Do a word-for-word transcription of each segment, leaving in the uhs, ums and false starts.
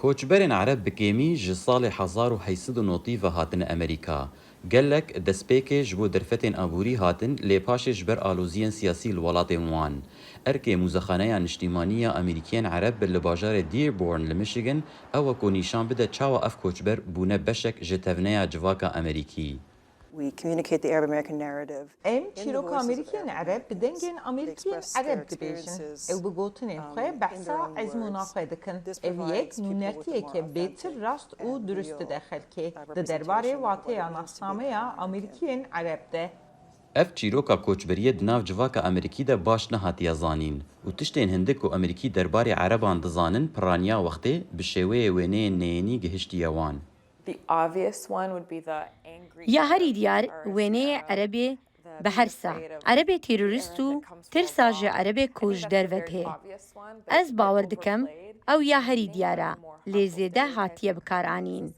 Koçberên Ereb bi kêmî ji salê hezar û heyt sed û notî ve hatine Amerîka. Gelek destpêkê ji bo derfetên aborî hatin, lê paşê ji ber aloziyên siyasî li welatên wan. Erkê Mûzexaneya Niştîmanî ya Amerîkiyên Ereb li bajarê Dearborn li Michigan ew e ku nîşan bide çawa ev koçber bûne beşek ji tevneya civaka Amerîkî. We communicate the Arab American narrative. Em çîroka Amerîkiyên Ereb bi dengên Amerîkiyên Ereb dibêjin. Ew bi gotinên xwe behsa ezmûna xwe dikin. Ev yek nûnertiyeke bêtir rast û durust dide xelkê di derbarê wateya nasnameya Amerîkiyên Ereb de. Ev çîroka koçberiyê di nav civaka Amerîkî de baş nehatiye zanîn û tiştên hindik ku Amerîkî derbarê Ereban dizanin piraniya wextê bi şêweyê wêneyên neyênî gihiştiye wan. Ya herî diyar wêneyê Erebê bi hersa, Erebê terorîst û tirsa ji Erebê ku ji derve dihê. Ez bawer dikem ew ya herî diyar e, lê zêde hatiye bikaranîn.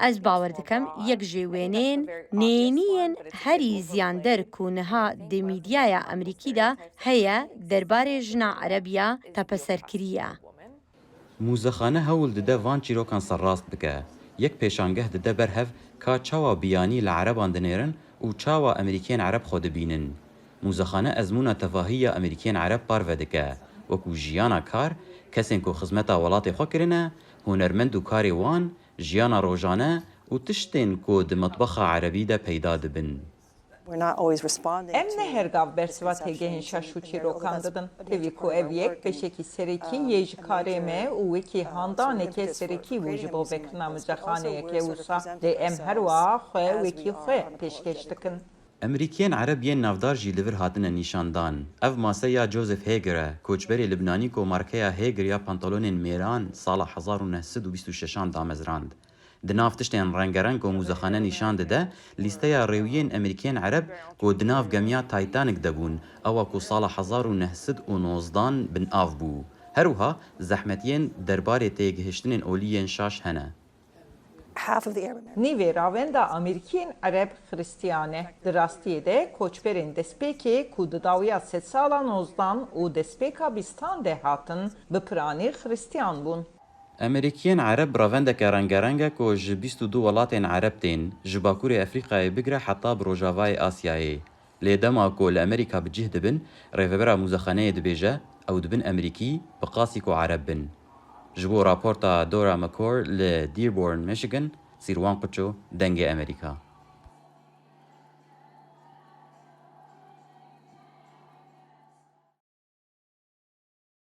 Ez bawer dikem yek ji wêneyên neyênî yên herî ziyander ku niha di mîdyaya Amerîkî de heye derbarê jina Ereb ya tepeserkirî ye. Mûzexane hewl dide van çîrokan serrast bike. Yek pêşangeh dide ber hev ka çawa biyanî li Ereban dinêrin û çawa Amerîkiyên Ereb xwe dibînin. Mûzexane ezmûna tevahî ya Amerîkiyên Ereb parve dike, wekû jiyana kar, kesên ku xizmeta welatê xwe kirine, hunermend û karê wan, jiyana rojane û tiştên ku di mitbexa Erebî de peyda dibin. Em ne her gav bersiva têgehên şaş û çîrokan didin. Tevî ku ev yek beşekî serekî yê ji karê me û wekî handaneke serekî bû ji bo vekirina muzexaneyeke wisa, lê em her wiha xwe wekî xwe pêşkêş dikin. Amerîkiyên Ereb yên navdar jî li vir hatine nîşandan. Ev mase ya Joseph Heger e, koçberê Libnanî ku markeya Heger ya pantalonên mêran sala hezar û neh sed û bîst û şeşan damezrand. Di nav tiştên rengereng ku mûzexane nîşan dide, lîsteya rêwiyên Amerîkiyên Ereb ku di nav gemiya Titanic de bûn, ewa ku sala hezar û neh sed û nozdan bin av bû. Her wiha zehmetiyên derbarê têgihiştinên olî yên şaş hene. Nîvê ravenda Amerîkiyên Ereb Xiristiyan e. Di rastiyê de koçberên destpêkê ku di dawiya sedsala nozdan û destpêka bîstan de hatin, bi piranî Xiristiyan bûn. Amerîkiyên Ereb ravendeke rengereng e ku ji bîst û du welatên Ereb tên, ji Bakurê Efrîkayê bigire heta bi Rojavayê Asyayê. Lê dema ku li Amerîka bi cih dibin, rêvebera mûzexaneyê dibêje, ew dibin Amerîkî, bi qasî ku Ereb bin. Ji bo raporta Dora McCord li Dearborn, Michigan, Sîrwan Quço, Dengê Amerîka.